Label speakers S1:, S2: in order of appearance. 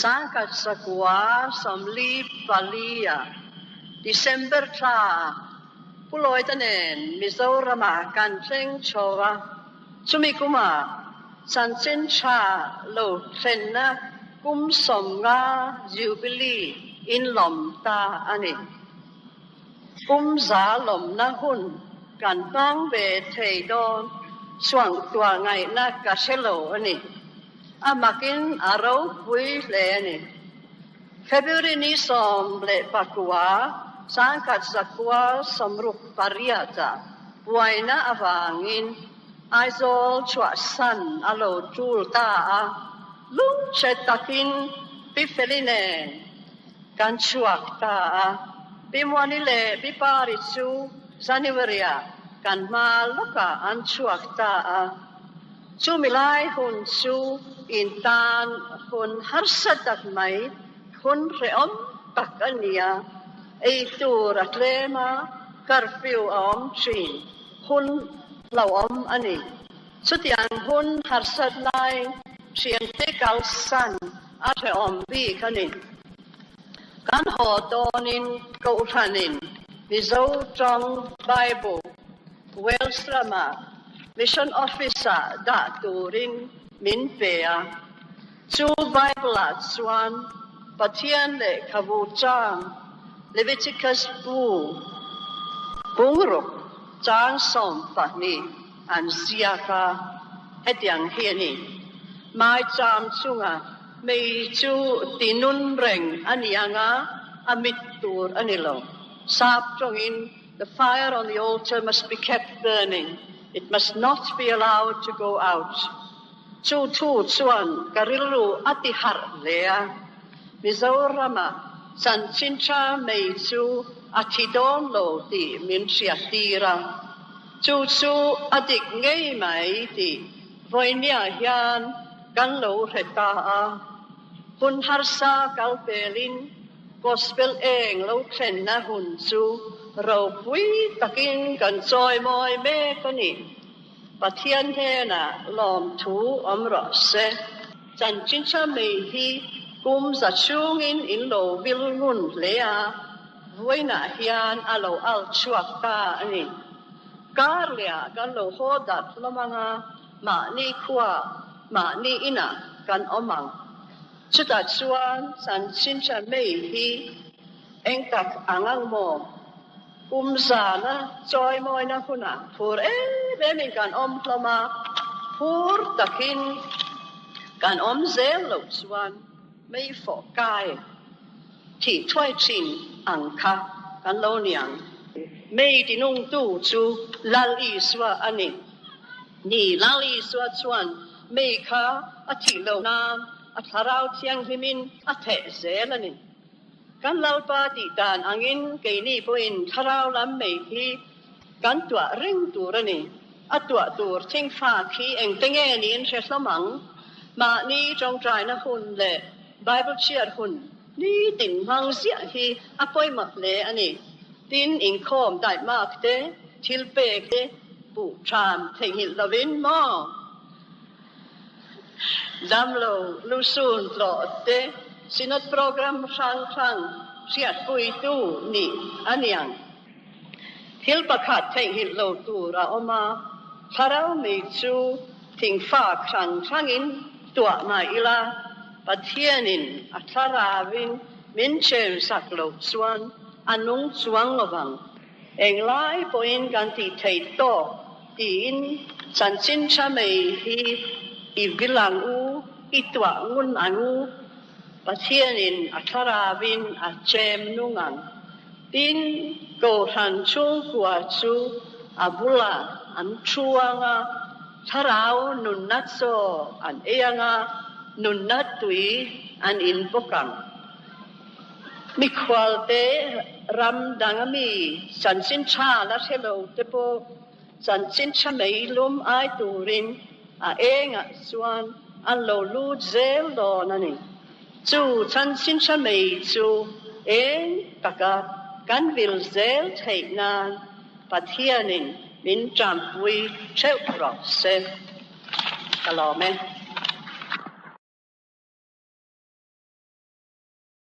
S1: 1944 ah December thla ah Pu Lawita nen Mizoram ah kan thleng chho a, chumi kum ah chanchin tha lo thlenna kum 50 Jubilee in lawm ta a ni. Kum 100 lawmna hun kan hmang ve thei dawn suangtuah ngaihna ka hre lo a ni. A makin a ropui hle a ni. February ni 19, 1968 ah buaina avangin Aizawl chhuahsan a lo tul ta a, lungchhe takin Pi Feli nen kan chhuak ta a. Pi Muani leh Pi Pari chu January ah kan hma lawkah an chhuak ta a. Chumi lai hun chu in tan hun harsa tak mai, hun hrehawm tak a ni a. Ei tur a tlem a, curfew a awm thin. Hun hlauhawm a ni. Chutiang hun harsat lai thiante kalsan a hrehawm bik a ni. Kan haw dawnin Kohhranin Mizo tawng Bible Wales rama Mission Office-ah dah turin min pe a. Chu Bible-ah chuan Pathian lehkhabu chang Leviticus bu bungruk chang 12 an ziak a, hetiang hi a ni, Maicham chunga mei chu tinun reng a ni ang a, a mit tur a ni lo. Sap tawngin, The fire on the altar must be kept burning, it must not be allowed to go out. Chu thu chuan ka rilru a ti harh hle a, Mizorama chanchin tha mei chu a thi dawn lo tih min hriattir a, chu chu a dik ngei mai tih vawinia hian kan lo hre ta a. Hun harsa kal pelin Gospel eng lo thlenna hun chu ropui takin kan chawimawi mek a ni. Pathian hnenah lawmthu awm rawh se. Chanchincha mei hi kum za chhungin in lo vil ngun hle a, vawiinah hian a lo al chhuak ta a ni. Kar lehah kan lo haw dat hlawm ang a, mahni khuaah, mahni inah kan awm ang. Chutah chuan chanchincha mei hi eng tak ang ang maw? Kum zana chawimawina hunah phur em emin kan awm hlawm a, phur takin kan awm zel loh chuan mei fawh kai thih thuai thin ang kha kan lo ni ang. Mei tinungtu chu Lal Isua a ni. Ni, Lal Isua chuan mei kha a thih loh nan a Thlarau Thianghlimin a theh zel a ni. Kan Lalpa tih dan angin keini pawhin thlarau lam mei hi kan tuah reng tur a ni. A tuah tur thingfak hi engte nge niin hre hlawm ang? Mahni tawngtaina hun leh Bible chhiar hun nitin hmang ziah hi a pawimawh hle a ni. Tin, inkhawm daihmak te, thil pek te puh ṭhan theihnghilh lovin maw? Damlo lusun tlawh te Synod program hrang hrang hriatpuitu nih a niang. Thil pakhat theihnghilh lo tur a awm a, thlarau mi chu thingfak hrang hrangin tuah mah ila, Pathianin a thlarauin min chensak loh chuan a nung chuang lovang. Englai pawhin kan tih theih tawk tiin chanchin tha mai hi i vil ang u, i tuah ngun ang u, Pathianin a thlarauin a chem nung ang. Tin, Kohhran chhungkua chu a bulah an thu ang a, thlarau nunna chaw an ei ang a, nunna tui an in bawk ang. Mikhualte ram dang ami chanchin tha la hre lo te pawh chanchin tha mei lum ai turin a engah chuan an lo lut zel dawn a ni. Chu chanchin tha mei chu eng taka kan vil zel theih nan Pathianin min tanpui theuh rawh se. Ka lawm e.